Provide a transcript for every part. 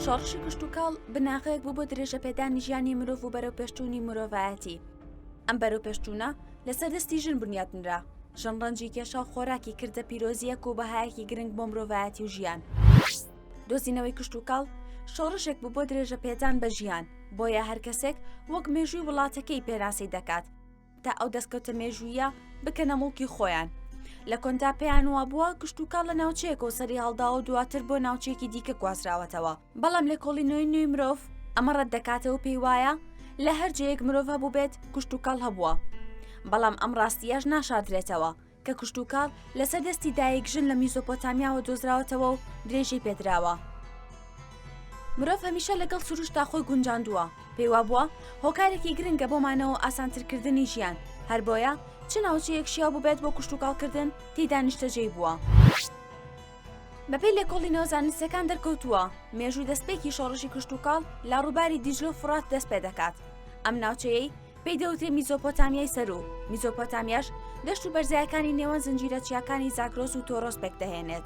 شۆڕشی کشتوکاڵ بناغەیەک بوو بۆ درێژەپێدانی ژیانی مرۆڤ و بەرەوپێشچوونی مرۆڤایەتی. ئەم بەرەوپێشچوونە لەسەر دەستی ژن بنیاتنرا. ژن ڕەنجی کێشا و خۆراکی کردە پیرۆزییەک و بەهایەکی گرنگ بۆ مرۆڤایەتی و ژیان. دۆزینەوەی کشتوکاڵ شۆڕشێک بوو بۆ درێژەپێدان بە ژیان، بۆیە هەر کەسێک وەک مێژووی وڵاتەکەی پێناسەی دەکات. تا ئەو دەستکەوتە مێژوویە بکەنە موڵکی خۆیان. لە کۆندا پێیان وابووە کشتوکاڵ لە ناوچەیەکەوە سەری هەڵداوە و دواتر بۆ ناوچەیەکی دیکە گوازراوەتەوە. بەڵام لێکۆڵینەوەی نوێی مرۆڤ ئەمە ڕەت دەکاتەوە و پێی وایە لە هەر جێیەک مرۆڤ هەبووبێت کشتوکاڵ هەبووە. بەڵام ئەم ڕاستییەش ناشاردرێتەوە کە کشتوکاڵ لەسەر دەستی دایک ژن لە میزۆپۆتامیاوە دۆزراوەتەوە و درێژەی پێدراوە. مرۆڤ هەمیشە لەگەڵ سروشتدا خۆی گونجاندووە، پێی وابووە هۆکارێکی گرنگە بۆ مانەوە و ئاسانترکردنی ژیان، هەر بۆیە چ ناوچەیەک شیاو بووبێت بۆ کشتوکاڵکردن تێیدا نیشتەجێی بووە. بەپێی لێکۆڵینەوە زانستییەکان دەرکەوتووە، مێژووی دەستپێکی شۆڕشی کشتوکاڵ لە ڕووباری دیجلە و فوڕات دەست پێدەکات، ئەم ناوچەیەی پێی دەوترێ میزۆپۆتامیای سەروو، میزۆپۆتامیاش دەشت و بەرزایەکانی نێوان زنجیرە چیاکانی زاگرۆس و تۆرۆس پێکدەهێنێت.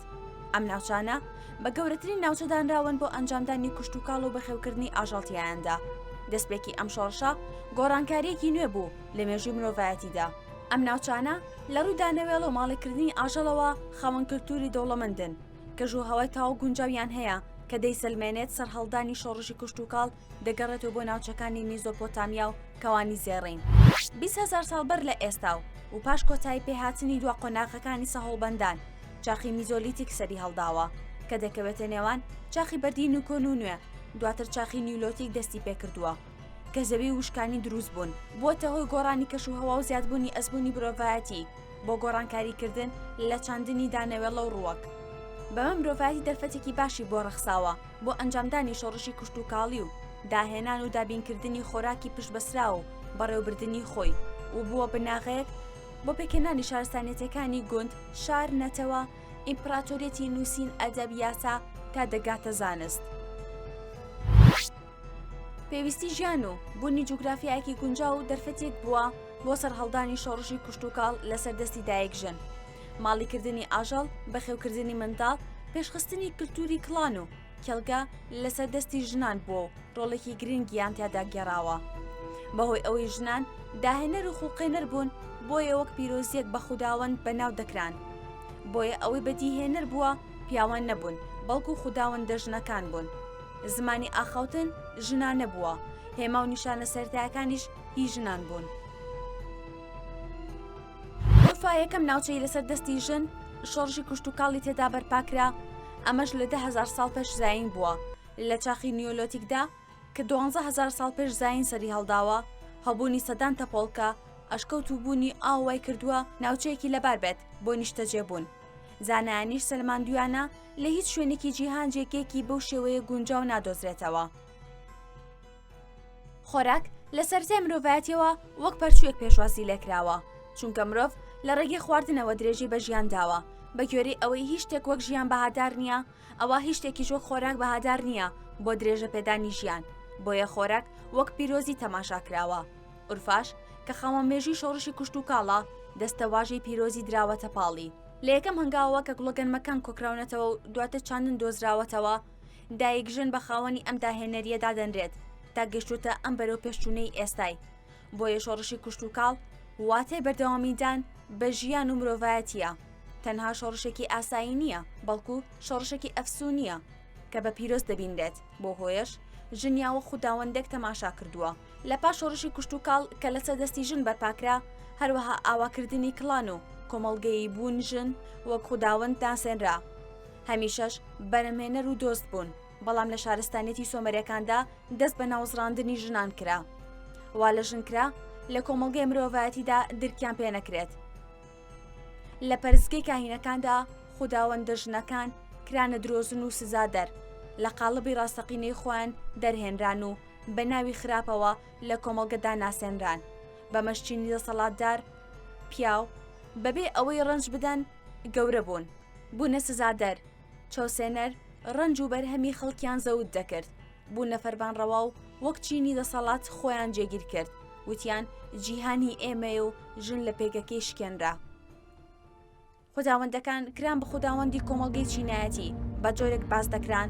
ئەم ناوچانە بە گەورەترین ناوچە دانراون بۆ ئەنجامدانی کشتوکاڵ و بەخێوکردنی ئاژەڵ تیایاندا. دەستپێکی ئەم شۆڕشە گۆڕانکارییەکی نوێ بوو لە مێژووی مرۆڤایەتیدا. ئەم ناوچانە لە ڕووی دانەوێڵە و ماڵیکردنی ئاژەڵەوە خاوەن کلتوری دەوڵەمەندن. کەش و هەوای تەواو گونجاویان هەیە کە دەیسەلمێنێت سەرهەڵدانی شۆڕشی کشتوکاڵ دەگەڕێتەوە بۆ ناوچەکانی میزۆپۆتامیا و کەوانی زێڕین 20 هەزار ساڵ بەر لە ئێستا و و پاش کۆتایی پێهاتنی دوا قۆناغەکانی سەهۆڵبەندان چاخی میزۆلیتیک سەری هەڵداوە کە دەکەوێتە نێوان چاخی بەردین و کۆن و نوێ دواتر چاخی نیولۆتیک دەستی پێکردووە کە زەوی وشکانی دروست بوون بووەتە هۆی گۆڕانی کەش و هەوا و زیادبوونی ئەزموونی مرۆڤایەتی بۆ گۆڕانکاریکردن لە چاندنی دانەوێڵە و ڕووەک. بەمە مرۆڤایەتی دەرفەتێکی باشی بۆ ڕەخساوە بۆ ئەنجامدانی شۆڕشی کشتوکاڵی و داهێنان و دابینکردنی خۆراکی پشتبەسراو و بەڕێوەبردنی خۆی و بووە بناغەیەک بۆ پێکهێنانی شارستانیەتەکانی گوند، شار، نەتەوە، ئیمپڕاتۆریەتی نووسین، ئەدەب، یاسا تا دەگاتە زانست. پێویستی ژیان و بوونی جوگرافیایەکی گونجاو و دەرفەتێک بووە بۆ سەرهەڵدانی شۆڕشی کشتوکاڵ لەسەر دەستی دایک ژن، ماڵیکردنی ئاژەڵ، بەخێوکردنی منداڵ، پێشخستنی کلتوری کڵان و کێڵگە لەسەر دەستی ژنان بووە و ڕۆڵێکی گرنگیان تیادا گێڕاوە. بەهۆی ئەوەی ژنان داهێنەر و خوڵقێنەر بوون، بۆیە وەک پیرۆزییەک بە خوداوەند بەناو دەکران. بۆیە ئەوەی بەدیهێنەر بووە پیاوان نەبوون، بەڵکو خوداوەندە ژنەکان بوون. زمانی ئاخاوتن ژنانە بووە، هێما و نیشانە سەرەتایەکانیش هی ژنان بوون. ئورفا یەکەم ناوچەی لەسەر دەستی ژن شۆڕشی کشتوکاڵی تێدا بەرپاکرا، ئەمەش لە 10,000 ساڵ پێش زایین بووە. لە چاخی نیۆلۆتیکدا کە 12,000 ساڵ پێش زایین سەری هەڵداوە، هەبوونی سەدان تەپۆڵکە، ئەشکەوت و بوونی ئاو وای کردووە ناوچەیەکی لەبار بێت بۆ نیشتەجێبوون. زانایانیش سەلماندوویانە لە هیچ شوێنێکی جیهان جێگەیەکی بەو شێوەیە گونجاو نادۆزرێتەوە. خۆراک لە سەرەتای مرۆڤایەتیەوە وەک پەرچوویەک پێشوازی لێکراوە، چونکە مرۆڤ لە ڕێگەی خواردنەوە درێژەی بە ژیان داوە، بە گوێرەی ئەوەی هیچ شتێک وەک ژیان بەهادار نییە، ئەوا هیچ شتێکیش وەک خۆراک بەهادار نییە بۆ درێژەپێدانی ژیان، بۆیە خۆراک وەک پیرۆزی تەماشا کراوە. ئورفاش کە خاوەن مێژووی شۆڕشی کشتوکاڵە، دەستەواژەی پیرۆزی دراوەتە پاڵی. لە یەکەم هەنگاوەوە کە گوڵەگەنمەکان کۆکراونەتەوە و دواتر چاندن دۆزراوەتەوە، دایک ژن بە خاوەنی ئەم داهێنەرییە دادەنرێت تا گەیشتووەتە ئەم بەرەوپێشچوونەی ئێستای. بۆیە شۆڕشی کشتوکاڵ واتای بەردەوامیدان بە ژیان و مرۆڤایەتییە. تەنها شۆڕشێکی ئاسایی نییە، بەڵکو شۆڕشێکی ئەفسوونییە کە بە پیرۆز دەبینرێت، بەو هۆیەش ژنیا وەک خوداوەندێک تەماشا کردووە. لە پاش شۆڕشی کشتوکاڵ کە لەسەر دەستی ژن بەرپاکرا، هەروەها ئاواکردنی کڵان و کۆمەڵگەیی بوون ژن وەک خوداوەند ناسێنرا. هەمیشەش بەرهەمهێنەر و دۆست بوون، بەڵام لە شارستانیەتی سۆمەریەکاندا دەست بە ناوزڕاندنی ژنان کرا. وا لە ژن کرا لە کۆمەڵگەی مرۆڤایەتیدا درکیان پێ نەکرێت. لە پەرستگەی کاهینەکاندا خوداوەندە ژنەکان کرانە درۆزن و سزادەر، لە قاڵبی ڕاستەقینەی خۆیان دەرهێنران و بە ناوی خراپەوە لە کۆمەڵگەدا ناسێنران. بەمەش چینی دەسەڵاتدار، پیاو، بەبێ ئەوەی ڕەنج بدەن گەورە بوون، بوونە سزادەر، چەوسێنەر، ڕەنج و بەرهەمی خەڵکیان زەوت دەکرد، بوونە فەرمانڕەوا و وەک چینی دەسەڵات خۆیان جێگیر کرد، وتیان جیهان هی ئێمەیە و ژن لە پێگەکەی شکێنرا. خوداوەندەکان کران بە خوداوەندی کۆمەڵگەی چینایەتی، بە جۆرێک باس دەکران.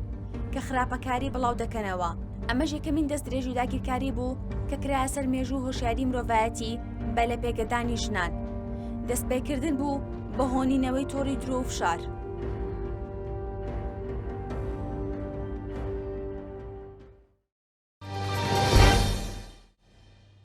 کە خراپەکاری بڵاو دەکەنەوە. ئەمەش یەکەمین دەستدرێژی و داگیرکاری بوو کە کرایە سەر مێژوو و هۆشیاری مرۆڤایەتی بە لەپێگەدانی ژنان. دەستپێکردن بوو بە هۆنینەوەی تۆڕی درۆ و فشار.